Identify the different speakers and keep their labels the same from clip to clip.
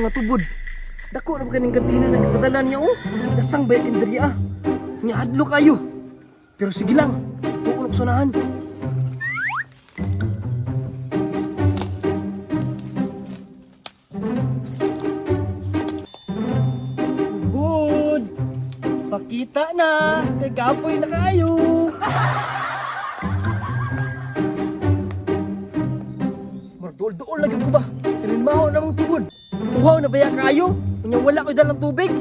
Speaker 1: ba nga tubod. Dako na ba kaning kantina na gipadala niya oh. Lasang ba yung diri ah. Nya hadlo kayo. Pero sige lang, tuon ko sunahan. Tubod! Pakita na! Kay kapoy na kayo! Marduol-duol lagi ko ba? Kaninmaho na mong tubod. Uhaw na baya kayo? Unya wala ko'y dalang tubig.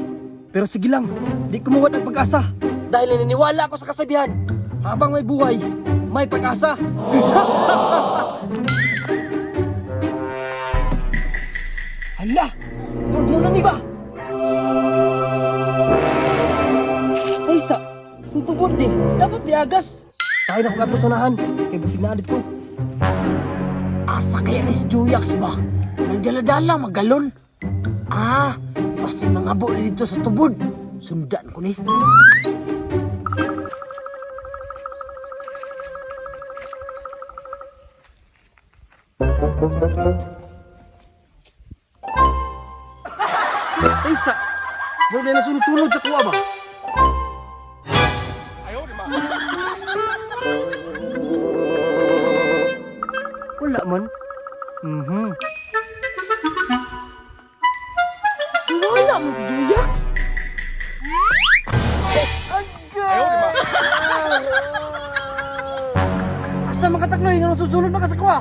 Speaker 1: Pero sige lang, di kumuwat ang pag-asa. Dahil naniniwala ako sa kasabihan. Habang may buhay, may pag-asa. Hala! Murag mo na ni ba? Taysa, ang tubod ni, dapat diagas. Tayo na kung ato sunahan, kay basig na adit ko.
Speaker 2: Asa kaya ni si Juyax ba? Nagdala-dala magalon. Ah, pasi mga bo dito sa tubod. Sundan ko ni.
Speaker 1: Taysa, wala na sunod-sunod sa kuha ba? Wala man.
Speaker 2: Wala mo si Juyax.
Speaker 1: Asa mga takloy nga nasusunod na ka sa kuha?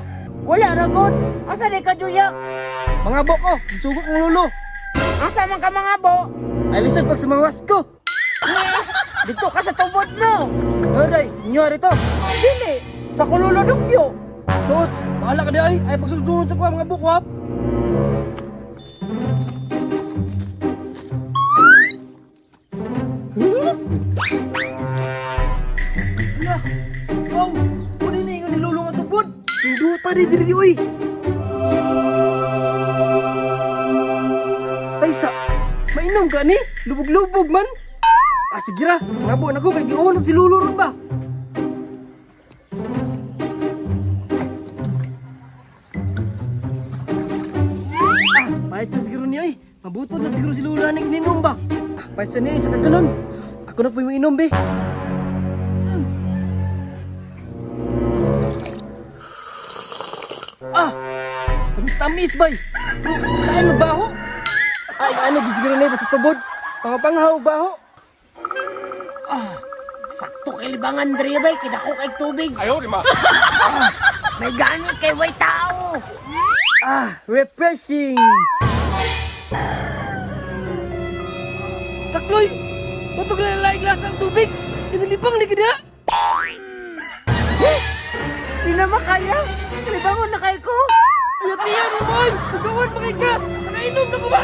Speaker 2: Wala ra god. Asa di ka Juyax?
Speaker 1: Mga boko, gisugo kong lulo.
Speaker 2: Asa man ka mga bo?
Speaker 1: Ay lisod pag sa mga wasko.
Speaker 2: Dito ka sa tubod no.
Speaker 1: Ano day, inyo rito.
Speaker 2: Dili, sa kululo dugyo.
Speaker 1: Sus, bahala ka di ay. Ay pagsusunod sa kuha mga buko hap. Hala, wow, kunin na yung nilulong at tubod. Hinduta di diri oy. Taysa, mainom ka ni? Lubog-lubog man. Ah, sige ra, ngabo na ko kay giunod si Lolo ron ba? Ah, pahit sa siguro niya eh. Mabutod na siguro si Lolo anik ninom ba? Ah, pahit sa niya sa kagalon. Ako na po yung inom be. Ah! Tamis-tamis bay! Kain mo baho? Ay, ano, siguro na sa tubod. Pangapanghaw baho.
Speaker 2: Sakto kay libangan diri bay, kidako kay tubig. Ayo di ma. May gani kay way tao.
Speaker 1: Ah, refreshing! Takloy! Patog na lang glass ng tubig! Inilibang ni kanya!
Speaker 2: Di na makaya. Libangon na kay ko.
Speaker 1: Ayat niya ni Boy! Ugawan pa kay ka! Nakainom na ko ba?